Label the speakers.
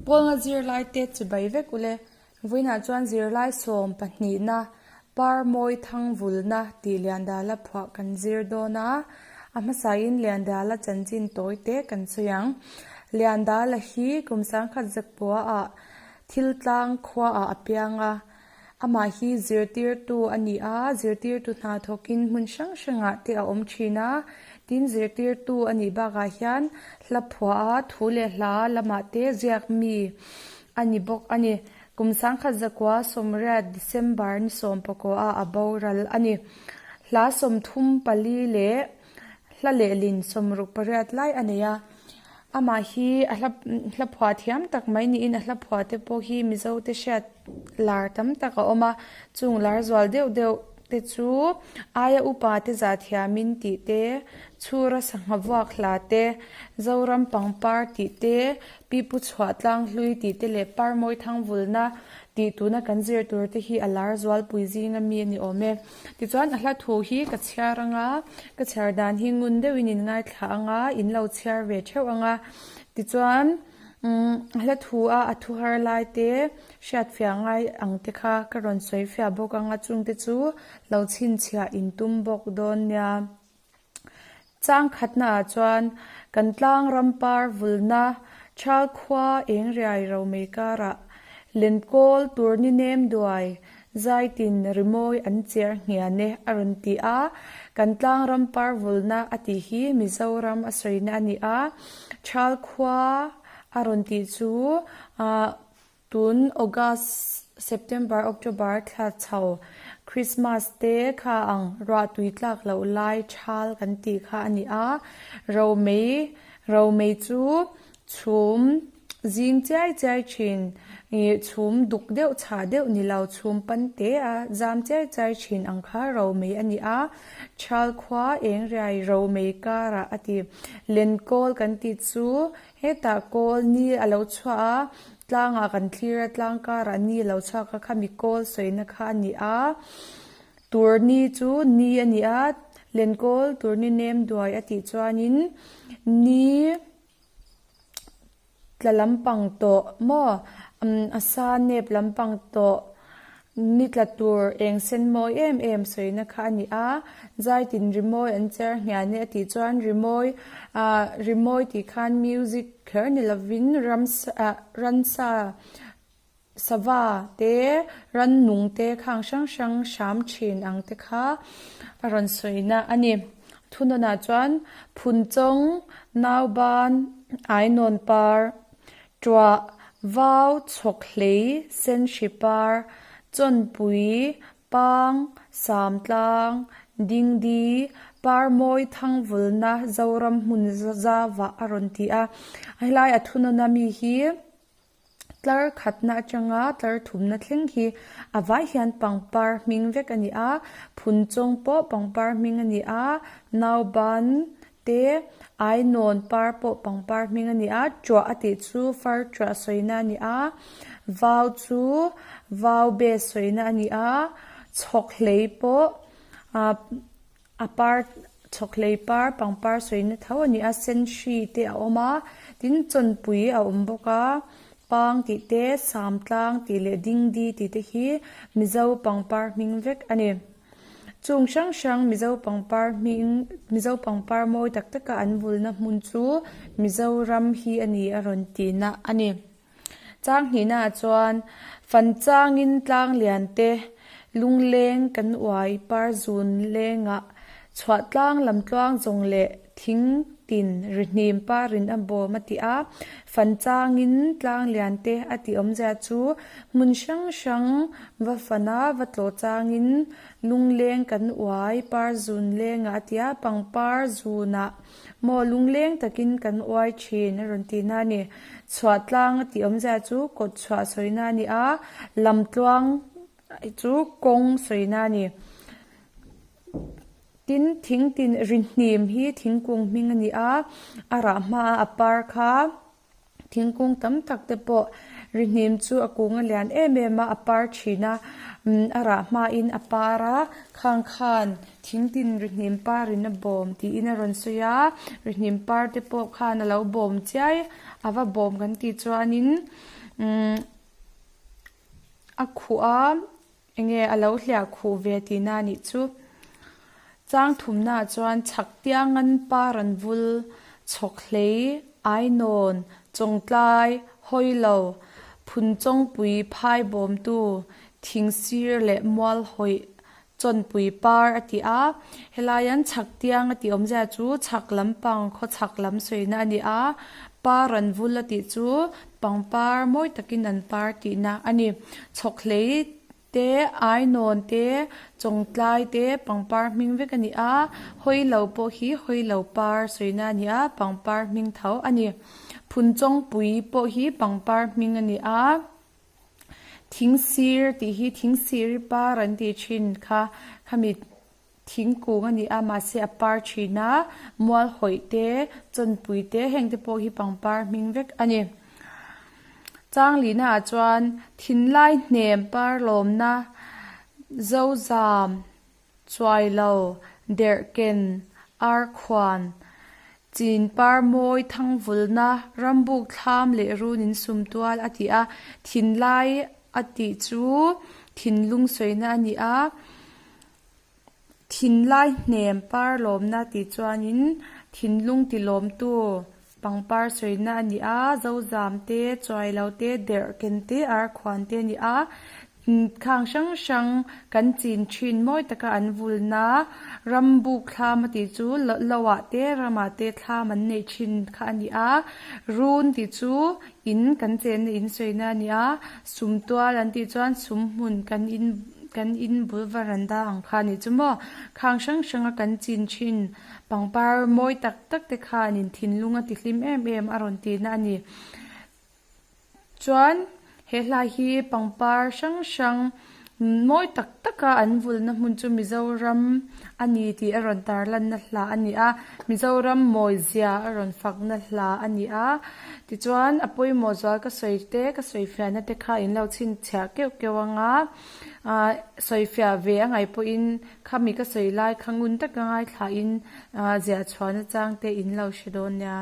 Speaker 1: Pawnga zirlai te chibai vek ule. Vawiinah chuan zirlai sawm pahnihna Parmawi Thangvulna tih Liandala phuah kan zir dawn a, a hmasain Liandala chanchin tawi te kan sawi ang. Liandala hi kum sangkhat zakpua ah thil tlang khua ah a piang a, amah hi zirtirtu a ni a, zirtirtu hna thawkin hmun hrang hrangah te a awm thin a, tin zirtirtu a nih bakah hian hla phuah a thu leh hla lamah te ziak mi a ni bawk a ni. Kum sangkhat zakua sawmriat December ni sawmpakaw ah a boral a ni. Hla 34 leh hla lehlin 68 lai a nei a. Amah hi a hla hla phuah thiam tak mai niin a hla phuah te pawh hi Mizo te hriat lar tam tak a awm a. Chung lar zual deuh deuh te chu aia upa te zah thiamin tih te, chhura sangha vuak hla te, Zoram pangpar tih te, Pipu chhuah tlang hlui tih te leh Parmawi thangvulna tih tuna kan zir tur te hi a lar zualpui zinga mi a ni awm e. Tichuan a hla thu hi ka chhiar anga, ka chhiar dan hi ngun deuhin in ngaithla anga, in lo chhiar ve theuh anga. Tichuan umm a hla thu a a thu har lai te hriatfiah ngai ang te kha ka rawn sawi fiah bawk anga chungte chu lo chhinchhiah in tum bawk dawn nia. Chang khatnaah chuan kan tlang ram par vulna Thal khua eng riai ro mei karah Lenkawl tur ni nem duai zaitin rimawi an chiar nghian e a rawn ti a, kan tlang ram par vulna a tih hi Mizoram a sawina a ni a, Thal khua a rawn tih chu ah Tun August, September, October thla chho Christmas te kha ang ruah tui tlak loh lai thal kan tih kha a ni a, romei romei chu chhum zing chiai chiai thin ih chhum duk deuh chhah deuh ni lo chhum pan te a zam chiai chiai thin ang kha romei a ni a, thal khua eng riai romei karah a ti. Lenkawl kan tih chu Hetah kawl ni a lo chhuah a, tlangah kan thlir a, tlang karah ni a lo chhuak a, khami kawl sawina kha a ni a, tur ni chu ni a ni a, lenkawl tur ni nem duai a tih chuanin ni tla lampang tawh maw a sa nep lampang tawh. Ni tla tur eng sen mawi em em sawina kha a ni a, zaitin rimawi an cher hnian e a tih chuan rimawi ah rimawi tih khan music kher ni lovin ramsa ah ransa sava te rannung te khang hrang hrang hram thin ang te kha a rawn sawina a ni. Thunawnah chuan Phunchawng, Nauban, Ainawn par, Ṭuah, vau, chhawk hlei, senhri par, chawnpui, pang, samtlang, dingdi, parmawi thangvulna Zoram hmun zauah a rawn ti a. Helai a thunawna mi hi tlar khatna atanga tlar thumna thleng hi a vai hian pangpar hming vek a ni a, phunchawng pawh pangpar hming a ni a, nauban Te, Ainawn par pawh pangpar hming a ni a, ṭuah a tih chu far ṭuah sawina a ni a, vau chu vau be sawina a ni a, chhawk hlei pawh ah a par chhawk hlei par pangpar sawina tho a ni a, senhri te a awm a, tin chawnpui a awm bawk a, pang tih te, samtlang tih leh dingdi tih te hi Mizo pangpar hming vek a ni. Chung hrang hrang Mizo pangpar hming Mizo pangpar mawi tak taka an vulna hmun chu Mizoram hi a ni a rawn tihna a ni. Chang hnihnaah chuan Fanchangin tlang lian te lungleng kan uai par zun lengah chhuah tlang lam tluang zawng leh Thing tin ri hnim parin a bawm a ti a, fan changin tlang lian te a tih awmzia chu hmun hrang hrang va fana va tlawh changin lungleng kan uai par zun lengah a ti a, pangpar zunah maw lungleng takin kan uai thin a rawn tihna a ni. Chhuah tlang a tih awmzia chu kawt chhuah sawina a ni a, lamtluang chu kawng sawina a ni. Tin, thing tin ri hnim hi thingkung hming a ni a, a rah hma a a par kha thingkung tam tak te pawh ri hnim chu a kung a lian em em a, a par thin a, umm a rah hmain a par a, khang khan thing tin ri hnim parin a bawm tiin a rawn sawi a, ri hnim par te pawh khan a lo bawm chiai a va bawm kan tih chuanin. Umm a khuh a enge a lo hliah khuh ve tihna a nih chu. Chang thumnaah chuan chhak tiangan par an vul, chhawk hlei, ainawn, chawngtlai, hawilo, phunchawngpui phai bawmtu, thingsir leh mual hawih chawnpui par a ti a. Helaian chhak tiang a tih awmzia chu chhak lampang khaw chhak lam sawina a ni a, par an vul a tih chu pangpar mawi takin an par tihna a ni. Chhawk hlei te, ainawn te, chawngtlai te pangpar hming vek a ni a, hawilo pawh hi hawilo par sawina a ni a, pangpar hming tho a ni. Phunchawngpui pawh hi pangpar hming a ni a. Thingsir tih hi thingsiri par an tih thin kha khami thingkung a ni a mahse a par thin a mual hawih te chawnpui te heng te pawh hi pangpar hming vek a ni. Changlihna ah chuan thinlai hnem par lawmna zozam Chuailo, Derhken, Arkhuan, Chin Parmawi Thangvulna, Rambuk Thlam leh Run in sumtual a ti a, thinlai a tih chu thinlung sawina a ni a, thinlai hnem par lawmna tih chuanin thinlung tilawmtu pangpar sawina a ni a, Zozam te, Chuailo te, Derhken te, Arkhuan te a ni a. Khang hrang hrang kan chin thin mawi taka an vulna ram buk thlam a tih chu lo ah te ramah te thlam an neih thin kha a ni a, run tih chu in kan chenna in sawina a ni a, sumtual an tih chuan sum hmun kan in kan in bul varanda ang kha a nih chu maw. Khang hrang hranga kan chin thin pangpar mawi tak tak te khanin thinlung a ti hlim em em a rawn tihna a ni. Chuan he hla hi pangpar hrang hrang mawi tak taka an vulna hmun chu Mizoram a ni tih a rawn tarlanna hla a ni a, Mizoram mawizia a rawn fakna hla a ni a. Tichuan a pawimawh zual ka sawi te ka sawi fiahna te kha in lo chhinchhiah keuh keuh ang a, ah sawi fiah ve a ngaih pawhin khami ka sawi lai kha ngun taka ngaithlain ah ziah chhuahna chang te in lo hre dawn nia.